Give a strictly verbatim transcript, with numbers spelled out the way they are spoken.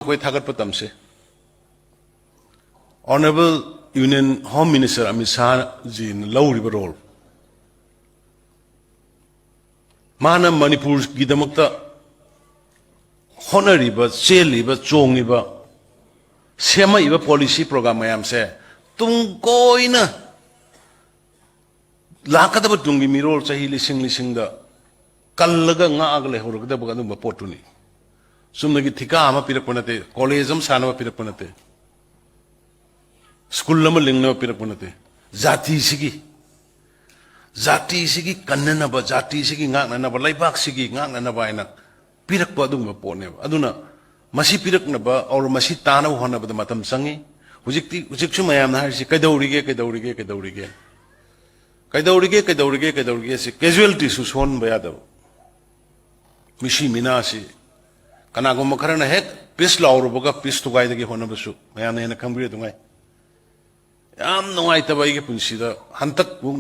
ꯑꯩꯈꯣꯏ ꯊꯥꯒꯠꯄ ꯇꯝꯁꯦ꯫ Honourable Union Home Minister Amit ꯁꯥꯍꯖꯤꯅ ꯂꯧꯔꯤꯕ ꯔꯣꯜ, ꯃꯥꯅ ꯃꯅꯤꯄꯨꯔꯒꯤꯗꯃꯛꯇ ꯍꯣꯠꯅꯔꯤꯕ, ꯆꯦꯜꯂꯤꯕ, ꯆꯣꯡꯉꯤꯕ, ꯁꯦꯝꯃꯛꯏꯕ ꯄꯣꯂꯤꯁꯤ ꯄ꯭ꯔꯣꯒ꯭ꯔꯥꯝ ꯃꯌꯥꯝꯁꯦ ꯇꯨꯡ ꯀꯣꯏꯅ ꯂꯥꯛꯀꯗꯕ ꯇꯨꯡꯒꯤ ꯃꯤꯔꯣꯜ ꯆꯍꯤ ꯂꯤꯁꯤꯡ ꯂꯤꯁꯤꯡꯗ ꯀꯜꯂꯒ ꯉꯥꯛꯑꯒ ꯂꯩꯍꯧꯔꯒꯗꯕ ꯑꯗꯨꯒꯨꯝꯕ ꯄꯣꯠꯇꯨꯅꯤ꯫ ꯆꯨꯝꯅꯒꯤ ꯊꯤꯀꯥ ꯑꯃ ꯄꯤꯔꯛꯄ ꯅꯠꯇꯦ, ꯀꯣꯂꯦꯖ ꯑꯃ ꯁꯥꯅꯕ ꯄꯤꯔꯛꯄ ꯅꯠꯇꯦ, ꯁ꯭ꯀꯨꯜ ꯑꯃ ꯂꯤꯡꯅꯕ ꯄꯤꯔꯛꯄ ꯅꯠꯇꯦ꯫ ꯖꯥꯇꯤꯁꯤꯒꯤ, ꯖꯥꯇꯤꯁꯤꯒꯤ ꯀꯟꯅꯅꯕ, ꯖꯥꯇꯤꯁꯤꯒꯤ ꯉꯥꯛꯅꯅꯕ, ꯂꯩꯕꯥꯛꯁꯤꯒꯤ ꯉꯥꯛꯅꯅꯕ ꯍꯥꯏꯅ ꯄꯤꯔꯛꯄ ꯑꯗꯨꯒꯨꯝꯕ ꯄꯣꯠꯅꯦꯕ꯫ ꯑꯗꯨꯅ ꯃꯁꯤ ꯄꯤꯔꯛꯅꯕ, or ꯃꯁꯤ ꯇꯥꯅꯕ ꯍꯣꯠꯅꯕꯗ ꯃꯇꯝ ꯆꯪꯉꯤ꯫ ꯍꯧꯖꯤꯛꯇꯤ, ꯍꯧꯖꯤꯛꯁꯨ ꯃꯌꯥꯝꯅ ꯍꯥꯏꯔꯤꯁꯤ, "ꯀꯩꯗꯧꯔꯤꯒꯦ, ꯀꯩꯗꯧꯔꯤꯒꯦ, ꯀꯩꯗꯧꯔꯤꯒꯦ?" ꯀꯩꯗꯧꯔꯤꯒꯦ, ꯀꯩꯗꯧꯔꯤꯒꯦ, ꯀꯩꯗꯧꯔꯤꯒꯦ ꯁꯤ casualtyꯁꯨ ꯁꯣꯟꯍꯟꯕ ꯌꯥꯗꯕ꯫ ꯃꯤꯁꯤ ꯃꯤꯅꯥꯁꯤ ꯀꯅꯥꯒꯨꯝꯕ ꯈꯔꯅ ꯍꯦꯛ ꯄꯤꯁ ꯂꯥꯎꯔꯨꯕꯒ ꯄꯤꯁ ꯊꯨꯒꯥꯏꯗꯒꯤ ꯍꯣꯠꯅꯕꯁꯨ ꯃꯌꯥꯝꯅ ꯍꯦꯟꯅ ꯈꯪꯕꯤꯔꯗꯨꯉꯥꯏ꯫ ꯌꯥꯝ ꯅꯨꯡꯉꯥꯏꯇꯕ ꯑꯩꯒꯤ ꯄꯨꯟꯁꯤꯗ ꯍꯟꯇꯛ